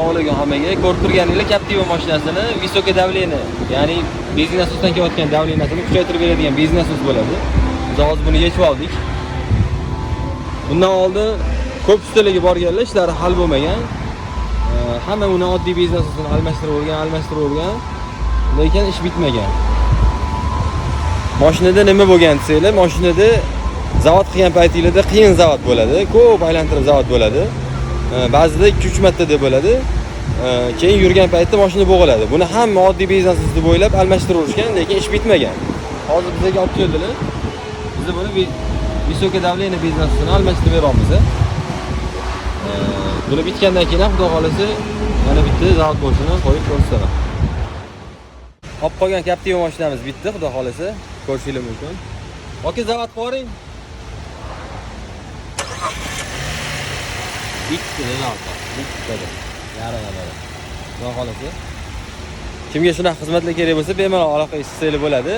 Assalomu alaykum hammaga. Ko'rib turganinglar, Captiva mashinasini высокое давление, ya'ni benzin nasosdan kelayotgan давление sini kuchaytirib beradigan benzin nasos bo'ladi. Biz hozir buni yechib oldik. Bundan oldin ko'p ustalarga borganlar, ishlari hal bo'lmagan. Hamma uni oddiy benzin nasosini almashtiravergan, almashtiravergan. Lekin ish bitmagan. Mashinada nima bo'lgan desanglar, mashinada zavod qilgan paytinglarda qiyin zavod bo'ladi, ko'p aylantirib zavod bo'ladi. Ba'zida 2-3 marta deb bo'ladi. Keyin yurgan paytda mashina bo'g'iladi. Buni hamma oddiy benzin nasosini bo'ylab almashtiraverishgan, lekin ish bitmagan. Hozir bizga olib keldilar. Biz buni высокое давление benzin nasosini almashtirib beryapmiz. Buni bitgandan keyin ham, Xudo xolasa, yana bitta zavod boshini qo'yib ko'rsataman. Olib qolgan Captiva mashinamiz bitdi, Xudo xolasa, ko'rishingiz mumkin. Aka, zavod qo'ying. Bitta zavod bor, bittada. Yarim yarim. Xudo xolasa. Kimga shunaqa xizmatlar kerak bo'lsa, bemalol aloqa qilsanglar bo'ladi.